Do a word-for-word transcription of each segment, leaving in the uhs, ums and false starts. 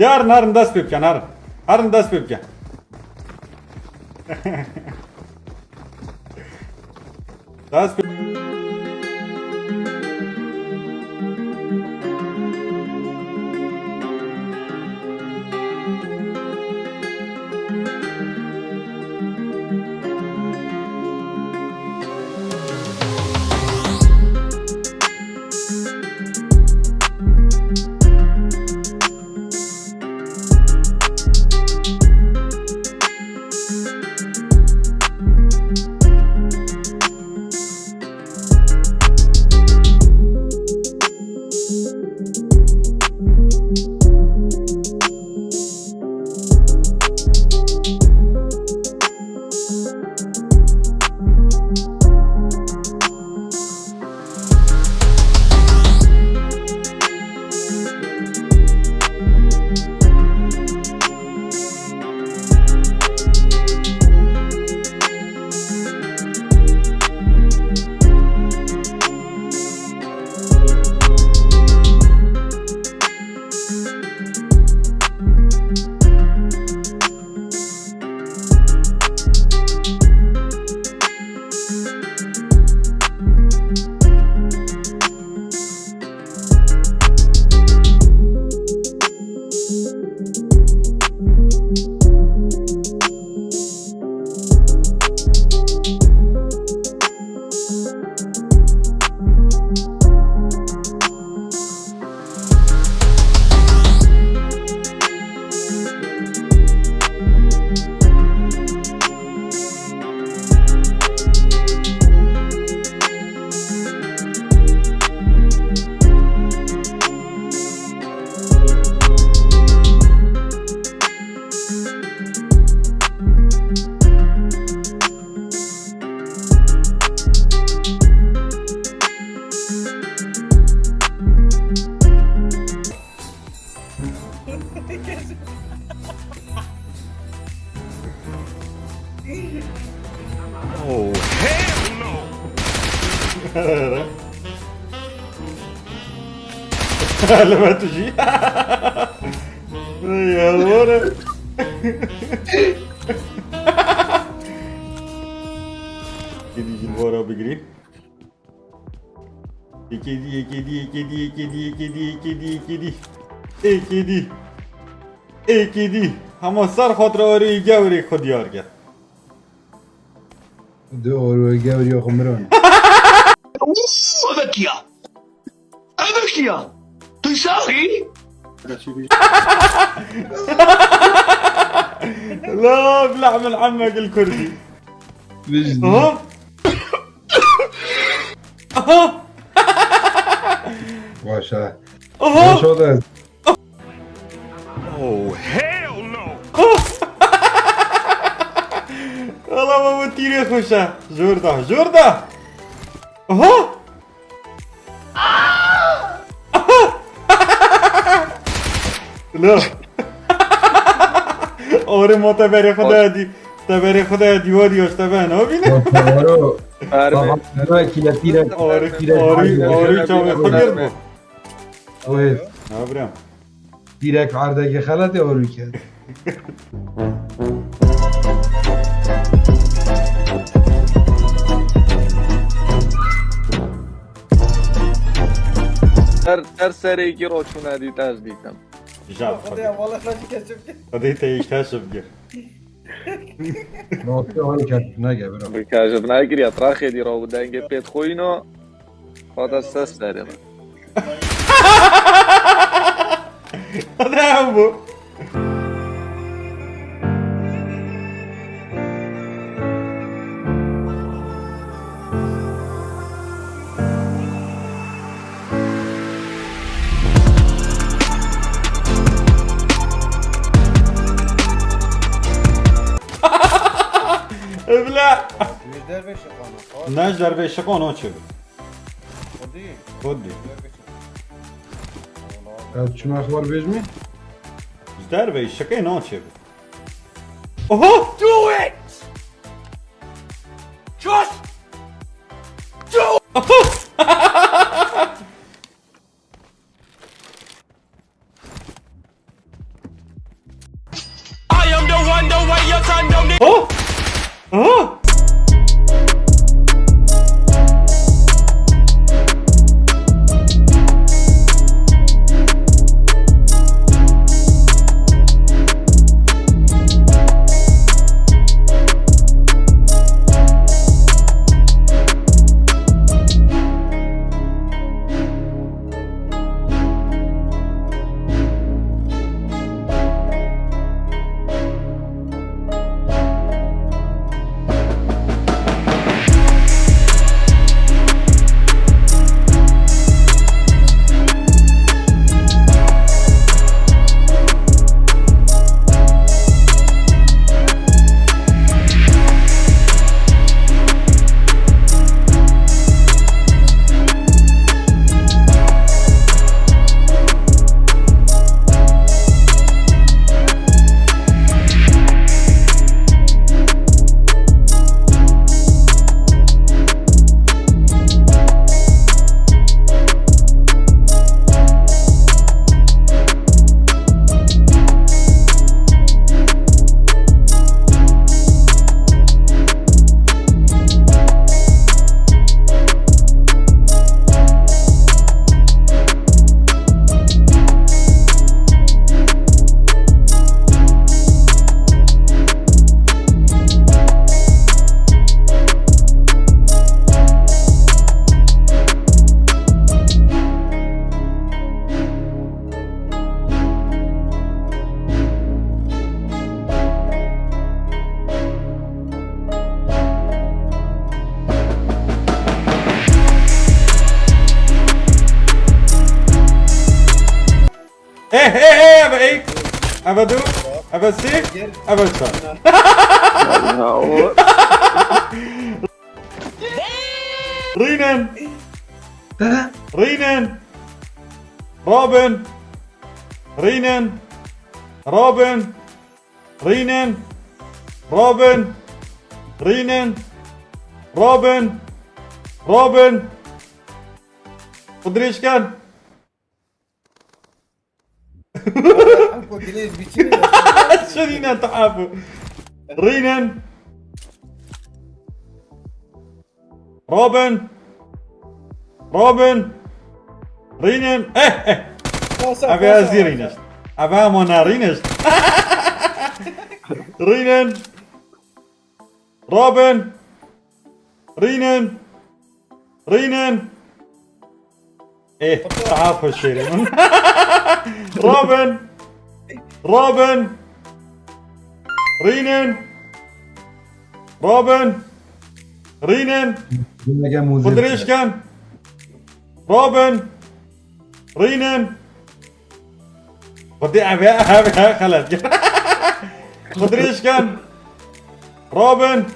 Herin, herin dest pê bikin, herin. Herin dest pê bikin. Dest pê Oh, hell no! Lema tu jî. Ey, hewara. Gidî jî li vara bigirî. Êkê dî, êkê dî, êkê dî, êkê dî, êkê dî, êkê dî, êkê dî. Êkê dî. Hema ser xatir arê gewrê xwe diyar ke. Di orwe gewriya xwe miran. Ev kiya? Ev kiya? Tu saxî? لا بلحم العمك الكردي. Bijî. Aha. Aha. Baş e. Aha. Baş o da. Oh, hell no! Valla baba tîrê xweş e. Jor da, jor da. Aha! Lo. Arê ma te berê xwe de dî. Te berê xwe de dîwarî ya ji te ve nabîne. Bak, Mero. Mermi. Aha, Mero, kîle tîrek. Arê, tîrek arê, arê çavê xwe gird bû. Oy. Ha, bira. Tîrek erdekê xeletê arû kir. Her, her serêkî roçûne dît ez dîtim. Jal Xwedê. Xwedê, wala xwe jî keşif kir. Xwedê te yê keşif kir. Rastî, ew keşif neke, bira. Bi keşif nekiriye, traxê dî ra bû dengê pêt xwîno. Xwedê ses serê min. Xwedê ew bû. Evla. Ji dervê şiqana. Ne ji dervê şiqana çi bi? Xwedî. Xwedî. Ji dervê şiqana. Ez çima xwar bêjmî? Ji dervê şiqê naçê bi. Oho! Do it! Just do it! Oho! Oh! Oh! Eh, eh, eh, eve ilk. Eve du. Eve sê. Eve çar. Rînin. Rînin. Robin. Rînin. Robin. Rînin. Robin. Rînin. Robin. Robin. Xwe dirêj ken. Apo, dilê ji biçî ne? Şirîne tu apo. Rînin. Robin. Robin. Rînin. Eh, eh. Eve ez zî rînişt. Eve ama ne rînişt. Rînin. Robin. Rînin. Rînin. Eh, daha xweş şêrê min. Robin. Robin. Rînin. Robin. Rînin. Xwe dirêj ken. Robin. Rînin. Xwedê ev e, ev e, xelet. Xwe dirêj ken. Robin.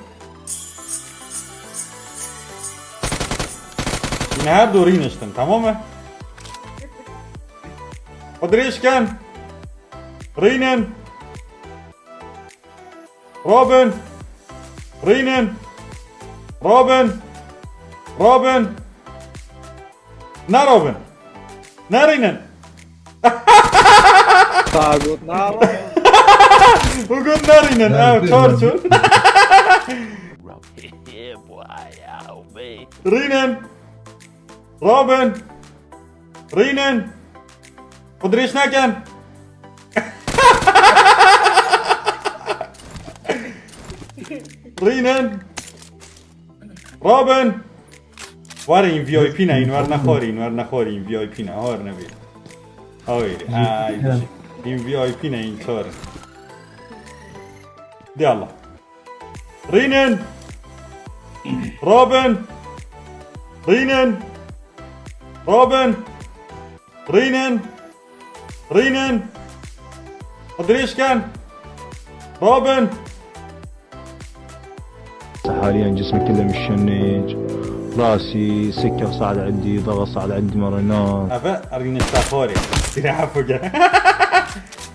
Yine her du rîniştin, tamam mı? Xwe dirêj ken. Rînin. Robin. Rînin. Robin. Robin. Ne Robin. Ne Rînin. Sagot ne Robin. Bugün ne Rînin. Evet, çar çar. Rînin. Robin. Rînin. Xwe dirêj nekin. Rînin. Robin. Warîn V I P ne, în wer nexwarîn, wer nexwarîn V I P ne, hawar nebî. Hawî, ay, în V I P ne, în çar. Di Allah. Rînin. Robin. Rînin. Robin. Rînin. Rînin. Dirêj ken. Robin. حاليا جسمي كله مشنج، راسي سكر صعد عندي، ضغط صعد عندي مرة نار. Eve rînişta xwarê. Sire hefu gel.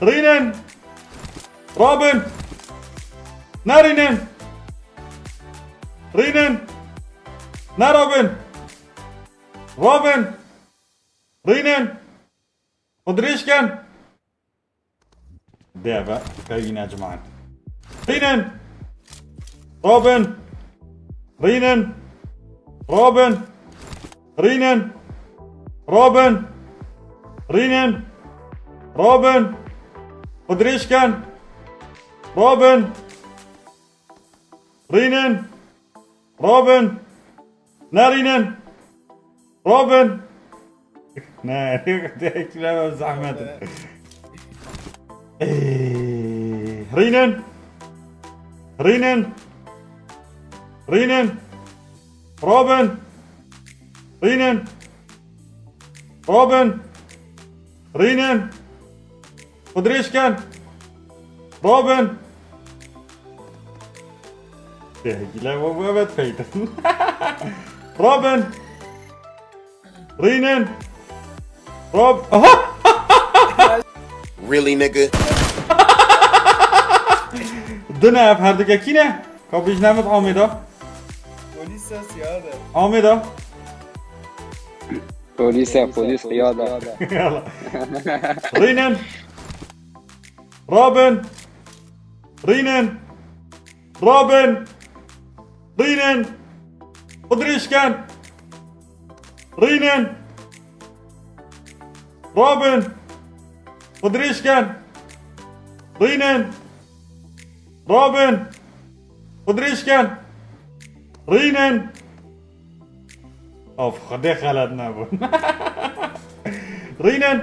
Rînin. Robin. Ne Rînin. Rînin. Ne Robin. Robin. Rînin. Xwe dirêj ken. Deve, qey yine ciman. Rînin. Robin. Rînin. Robin. Rînin. Robin. Rînin. Robin. Xwe dirêj ken. Robin. Rînin. Robin. Nerînin. Robin. Ne, ne zehmet. Ey, Rînin. Rînin. Rînin. Robin. Rînin. Robin. Rînin. Xwe dirêj ken. Robin. Gile we we vet peytin. Robin. Rînin. Rob. Aha! Really, nigga? Dine ev her dike kî ne? Ka bijne min Amêda. Polîs ses ya de. Amêda. Polîs e, polîs ya de. Yala. Rînin. Robin. Rînin. Robin. Rînin. Xwe dirêj ken. Rînin. Robin. Xwe dirêj ken. Rînin. Robin. Xwe dirêj ken. Rînin. Of, Xwedê xelet nebûn. Rînin.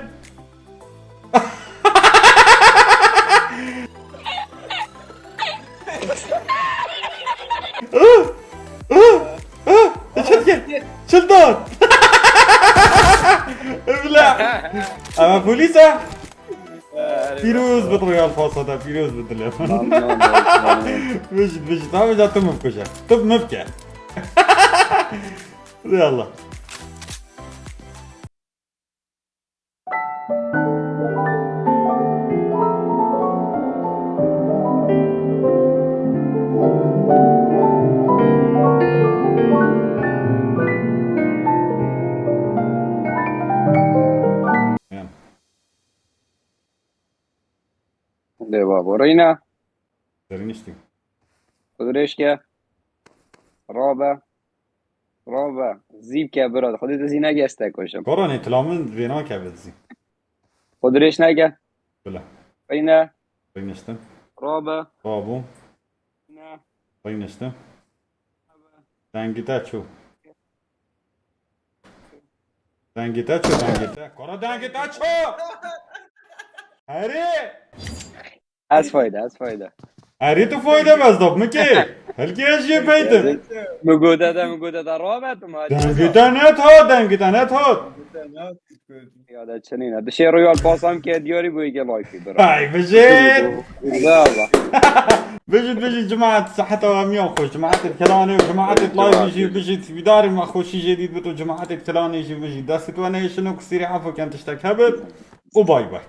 Çil, çil, çil dot. Evla. Ama polîs e. Pîroz bit Royal Pasa te, pîroz bit dilê. Tamam, tamam, tamam. Bijit, bijit. Abi, tu min bikuje. Tu min bike. Ya Allah. Lê babo, rîne. Serî niştî. Dirêj ke. Rabe. Rabe. Zî bike bira. Xwedê tu zî nege ez te kujim. Koranê tila min vê nakeve zî. Xwe dirêj neke. Bila. Rîne. Rîniştim. Rabe. Rabû. Ne. Rîniştim. Dengî te çû. Dengî te çû, dengî te. Kara dengî te çû. Herê. Ez fayda, ez fayda. Herê tu fayda bes dop mi ki. Helkê ez jê peytim. Mi gode de, mi gode de rabe tu ma. Dengî te net hat, dengî te net hat. Ya da çinîne. Dişê Royal Pasam ke diyarî bû ke live bira. Ay, bijî. Valla. Bijît, bijît, cemaat, seheta we miyan xweş. Cemaatê Kelanê û cemaatê live jî bijît. Hîvîdarê me xweşî jê dît bit û cemaatê Kelanê jî bijît. Destê we nehêşin û ku sîrê efo ken tiştek hebit. Û bay bay.